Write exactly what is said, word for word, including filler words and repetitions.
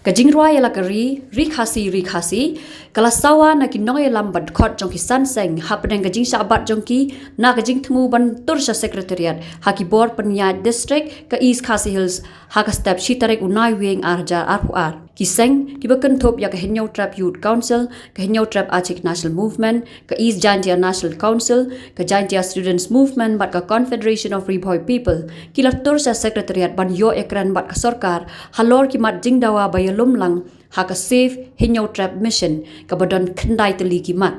Ka jingrwai ïa la ka ri, Ri Khasi, Ri Khasi, ka la sawa na ki nongïalam ba dkhot jong ki san seng, hapdeng ka jingshah bat jong ki na ka jingthmu ban tur sha Secretariat ha ki bor pynïaid district ka East Khasi Hills ha ka step shi tarik u Naiwieng ar hajar arphew ar. Ki seng kiba kynthup ïa ka Hynñiewtrep Youth Council, ka Hynñiewtrep Achik National Movement, ka East Jaintia National Council, ka Jaintia Students Movement bad ka Confederation of Ri Bhoi People ki la tur sha Secretariat ban ïoh ïakren bad ka sorkar halor ki mat jingdawa ba ïalum lang ha ka Save Hynñiewtrep Mission kaba don khyndai tylli ki mat.